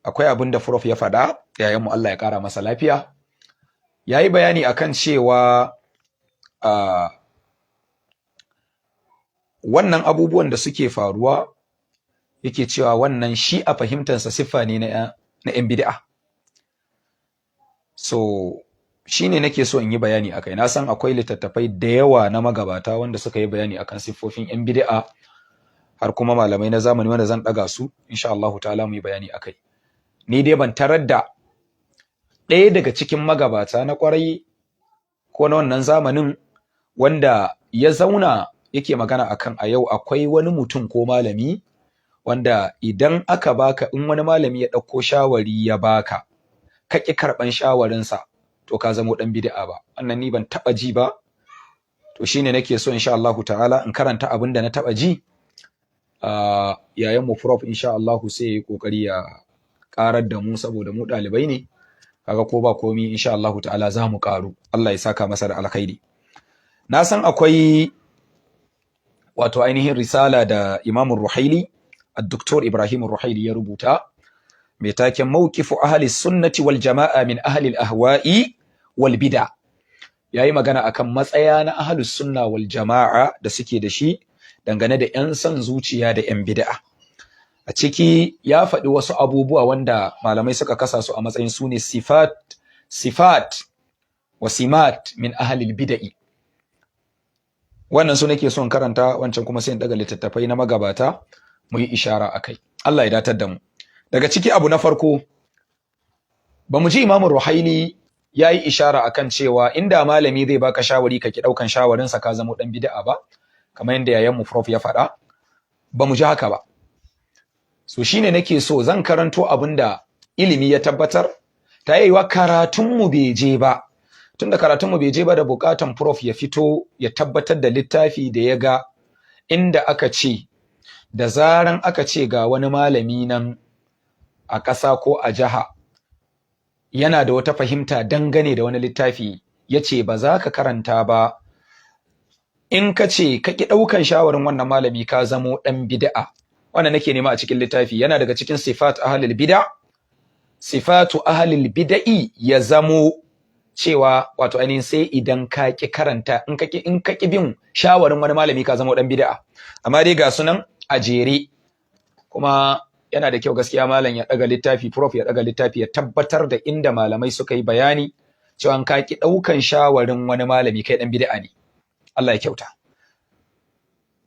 Akwai abin da Prof ya faɗa, yayan mu, Allah ya ƙara masa lafiya. Yayi bayani akan cewa wannan abubuwan da suke faruwa, yake cewa wannan shi a fahimtansa siffa ne na 'yan bid'a. So shine nake so in yi bayani akai. Na san akwai littattafai da yawa na magabata wanda suka yi bayani akan siffofin 'yan bid'a, har kuma malamai na zamani wanda zan ɗaga su, insha Allah ta'ala, mu yi bayani akai. Ni dai ban tarar da ɗaya daga cikin magabata na ƙwarai ko na wannan zamanin wanda ya zauna yake magana akan a yau akwai wani mutum ko malami wanda idan aka baka, in wani malami ya ɗauko shawari ya baka, ka ƙi karɓan shawarinsa, to ka zamo ɗan bid'a ba. Wannan ni ban taɓa ji ba. To shine nake so, insha Allahu ta'ala, in karanta abin da na taɓa ji. Yayan mu Prof, insha Allahu, sai ya kokari ya karar da mu, saboda mu ɗalibai ne. Kaga ko ba komi, insha Allahu ta'ala, za mu karu. Allah ya saka masa da alkhairi. Na san akwai wato ainihin risala da Imam Ruhaili, Dr. Ibrahim Ruhaili, ya rubuta mai taken "Mawqifu ahli sunnati wal jama'a min ahli al-ahwa'i wal bid'a". Yayi magana akan matsaya na ahli sunna wal jama'a da suke da shi dangane da 'yan son zuciya da 'yan bid'a. A ciki ya faɗi wasu abubuwa wanda malamai suka kasa su a matsayin su ne sifat, sifat wa simat min ahli bid'i. Wannan su nake son karanta, wancan kuma sai in daga littattafai na magabata mu yi ishara akai. Allah ya datar da mu. Daga ciki, abu na farko, ba mu ji Imam Ruhaili ya yi ishara akan cewa inda malami zai baka shawari ka ki daukan shawarinsa, ka zama dan bid'a ba, kamar yadda yayan mu Prof ya faɗa. Ba mu ji haka ba. So shine nake so zan karanto abin da ilimi ya tabbatar. Ta yiwa karatunmu bai je ba. Tunda karatunmu bai je ba, da bukatan Prof ya fito ya tabbatar da littafi da ya ga inda aka ce da zaran aka ce ga wani malami nan a ƙasa ko a jiha yana da wata fahimta dangane da wani littafi, ya ce ba za ka karanta ba, in ka ce ka ƙi ɗaukan shawarin wannan malami, ka zamo ɗan bid'a. Wannan nake nema a cikin littafi. Yana daga cikin sifat ahlul bid'a, sifatu ahlul bid'i, ya zamo cewa wato ainihin sai idan ka ƙi karanta, in ka ƙi bin shawarin wani malami, ka zama ɗan bid'a. Amma dai ga sunan a jere. Kuma yana da kyau gaskiya malam ya ɗaga littafi, Prof ya ɗaga littafi, ya tabbatar da inda malamai suka yi bayani cewa in ka ƙi ɗaukan shawarin wani malami, kai ɗan bid'a ne. Allah ya kyauta.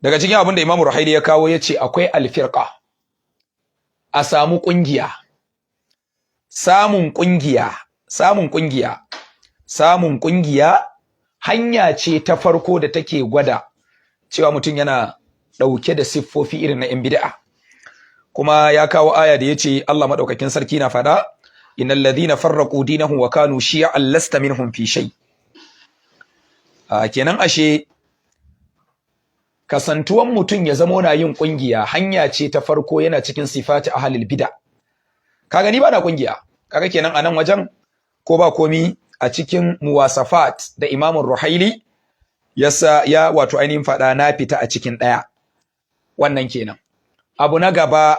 Daga cikin abin da Imam Ruhaili ya kawo, ya ce akwai alfirqa, a samu ƙungiya, samun ƙungiya. Samun ƙungiya, samun ƙungiya hanya ce ta farko da take gwada cewa mutum yana ɗauke da siffofi irin na 'yan bid'a. Kuma ya kawo aya da yace Allah madaukakin sarki na faɗa: "Innal ladhina farraqu dinahum wa kanu shi'an lasta minhum fi shay." Kenan ashe kasantuwan mutum ya zamo na yin kungiya hanya ce ta farko, yana cikin sifati ahlil bid'a. Kaga ni ba na kungiya. Kaga kenan anan wajen, ko ba komi, a cikin muwasafat da Imam Ruhaili yasa ya wato ainihin faɗa, na fita a cikin ɗaya. Wannan kenan. Abu na gaba,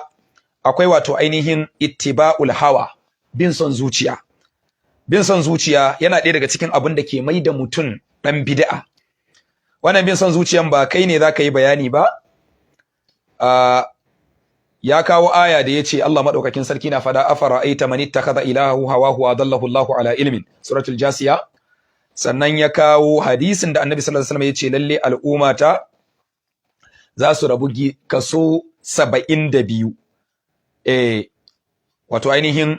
akwai wato ainihin ittiba'ul hawa, bin son zuciya. Bin son zuciya yana ɗaya daga cikin abin da ke mai da mutum ɗan bid'a. Wannan bin son zuciyan ba kai ne zaka yi bayani ba. Ya kawo aya da yace Allah madaukakin sarki na fada: "Afara'aita man ittakhadha ilahahu hawahu adallahu Allahu ala ilmin", Suratul Jasiya. Sannan ya kawo hadisin da Annabi sallallahu alaihi wasallam yace lalle al'ummata za su rabu kaso 72, wato ainihin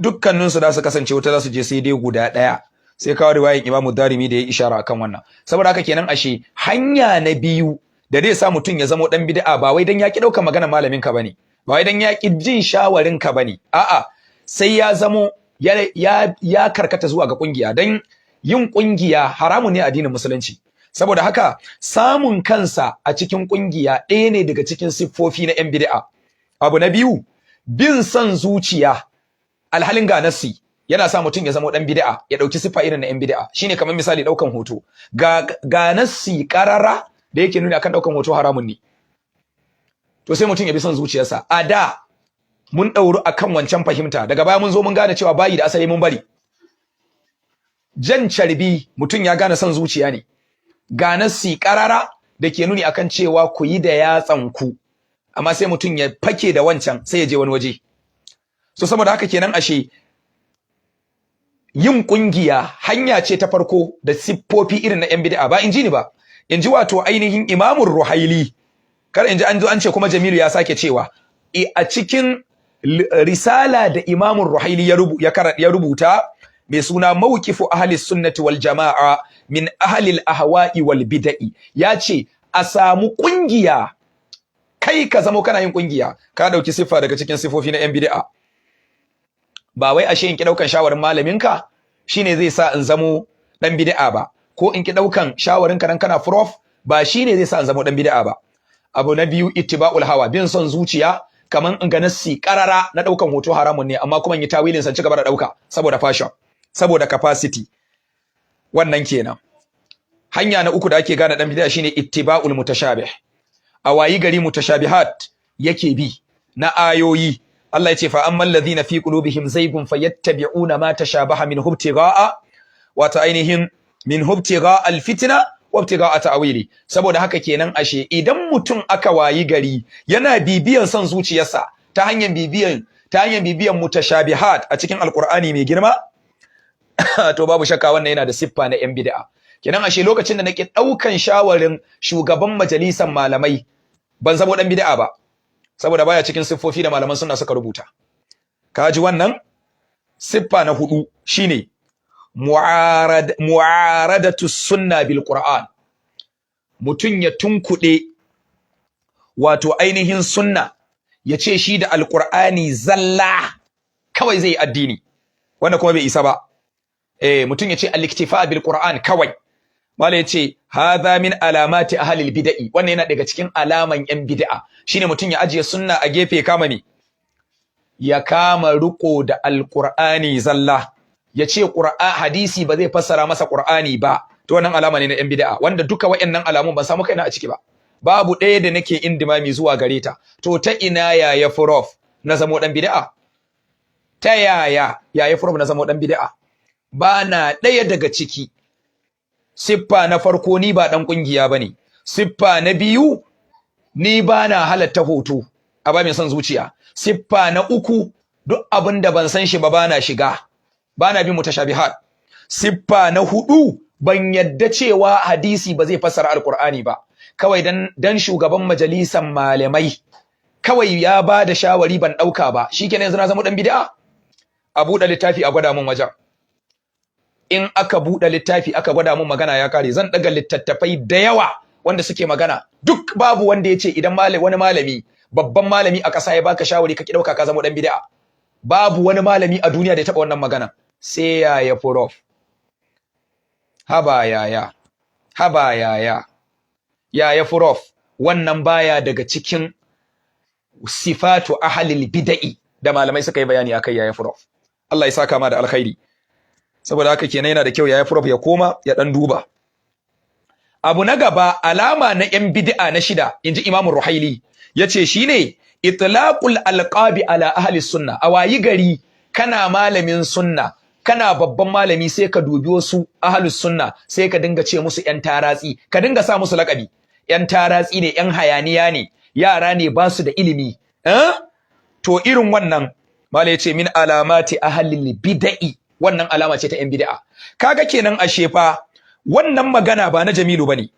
dukkaninsu za su kasance wuta za su je, sai dai guda ɗaya. Sai kawo riwayan Imam Darimi da ya ishara akan wannan. Saboda haka kenan ashe hanya na biyu da zai sa mutum ya zama dan bid'a, ba wai dan ya ki ɗaukar magana malamin ka bane, ba wai dan ya ki jin shawarin ka bane, a'a, sai ya zamo ya karkata zuwa ga kungiya. Dan yin kungiya haramun ne a addinin Musulunci. Saboda haka samun kansa a cikin kungiya ɗaya ne daga cikin siffofi na 'yan bid'a. Abu na biyu, bin son zuciya alhalin ga nassi, yana sa mutum ya zama dan bid'a, ya dauki siffa irin na 'yan bid'a. Shine kamar misali daukan hoto. Ga nassi karara da yake nuni akan daukan hoto haramun ne, to sai mutum ya bi son zuciyarsa. A da Mun ɗauru akan wancan fahimta, daga baya mun zo mun gane cewa bayi da asali, mun bari. Jan carbi, mutum ya gane son zuciya ne. Ga nassi karara da ke nuni akan cewa ku yi da yatsan ku, amma sai mutum ya fake da wancan, sai ya je wani waje. So saboda haka kenan ashe yin kungiya hanya ce ta farko da siffofi irin na yan bid'a. Ba in ji ni ba, in ji wato ainihin Imamur Ruhaili. Kar in ji an zo an ce kuma Jamilu ya sake cewa. A cikin risala da Imamur Ruhaili ya rubuta mai suna Mawqifu Ahli Sunnati wal Jama'a min Ahli al-Ahwa'i wal Bid'i, ya ce a samu kungiya, kai ka zamo kana yin kungiya, ka dauki siffa daga cikin siffofi na yan bid'a. Ba wai ashe in ki daukan shawarin malaminka shine zai sa in zamo dan bid'a ba, ko in ki daukan shawarin ka dan kana prof ba shine zai sa in zamo dan bid'a ba. Abu na biyu, ittiba'ul hawa, bin son zuciya. Kaman in ga nassi karara na daukan hoto haramun ne, amma kuma in yi tawilin san ci gaba da dauka saboda fashion, saboda capacity. Wannan kenan. Hanya na uku da ake gane dan bid'a shine ittiba'ul mutashabih. A wayi gari mutashabihat yake bi na ayoyi. Allah ya ce: "Fa ammal ladhina fi qulubihim zaygun fayattabi'una ma tashabaha minhu ibtigha'a", wata ainihin "minhu ibtigha'a alfitna wa ibtigha'a ta'wili". Saboda haka kenan ashe idan mutum aka wayi gari yana bibiyan son zuciyarsa ta hanyar bibiyan mutashabihat a cikin Alqur'ani mai girma, to babu shakka wannan yana da siffa na yan bid'a. Kenan ashe lokacin da nake daukan shawarin shugaban majalisar malamai, ban zamo dan bid'a ba, saboda baya cikin siffofi da malaman sunna suka rubuta. Kaji wannan. Siffa na hudu shine mu'aradatu sunna bil Qur'an. Mutun ya tunkuɗe wato ainihin sunna, ya ce shi da Alqur'ani zalla kawai zai addini, wanda kuma bai isa ba. Mutum ya ce al-iktifa bil Qur'an kawai. Mala ya ce: "Hadha min alamati ahli al-bid'i". Wannan yana daga cikin alaman yan bid'a, shine mutum ya ajiye sunna a gefe, kama ne ya kama riko da Alqur'ani zalla, ya ce hadisi ba zai fassara masa Qur'ani ba. To wannan alama ne na yan bid'a, wanda duka wayannan alamun ban samu kaina a ciki ba, babu ɗaya da nake indimami zuwa gare ta. To ta ina, yaya prof, na zamo dan bid'a? Ta yaya, yaya prof, na zamo dan bid'a? Ba na ɗaya daga ciki. Siffa na farko, ni ba dan kungiya bane. Siffa na biyu, ni ba na halatta hoto a ba mai son zuciya. Siffa na uku, duk abin da ban san shi ba bana shiga, bana bin mutashabihat. Siffa na hudu, ban yadda cewa hadisi ba zai fassara Alqur'ani ba. Kawai dan shugaban majalisan malamai kawai ya ba da shawari ban dauka ba, shikenan yanzu na zama dan bid'a? A buɗe littafi a gwada mun wajen. In aka buɗe littafi aka gwada mun, magana ya kare. Zan daga littattafai da yawa wanda suke magana, duk babu wanda ya ce idan wani malami, babban malami a ƙasa, ya baka shawari ka ki ɗauka, ka zama dan bid'a. Babu wani malami a duniya da ya taɓa wannan magana, sai yaya prof. Haba yaya, haba yaya, yaya prof, wannan baya daga cikin sifatu ahlil bid'i da malamai suka yi bayani akai. Yaya prof, Allah ya saka ma da alkhairi. Saboda haka kenan yana da kyau yaya prof ya koma ya dan duba. Abu na gaba, alama na yan bid'a na shida, inji Imam Ruhaili, yace shine itlaqul alqabi ala ahli sunna. A wayi gari kana malamin sunna, kana babban malami, sai ka dubi wasu ahlus sunna, sai ka dinga ce musu yan taratsi, ka dinga sa musu laƙabi: yan taratsi ne, yan hayaniya ne, yara ne, ba su da ilimi, eh? To irin wannan, malai yace: "Min alamati ahlil bid'i". Wannan alama ce ta yan bid'a. Kaga kenan ashe fa wannan magana ba na Jamilu bane.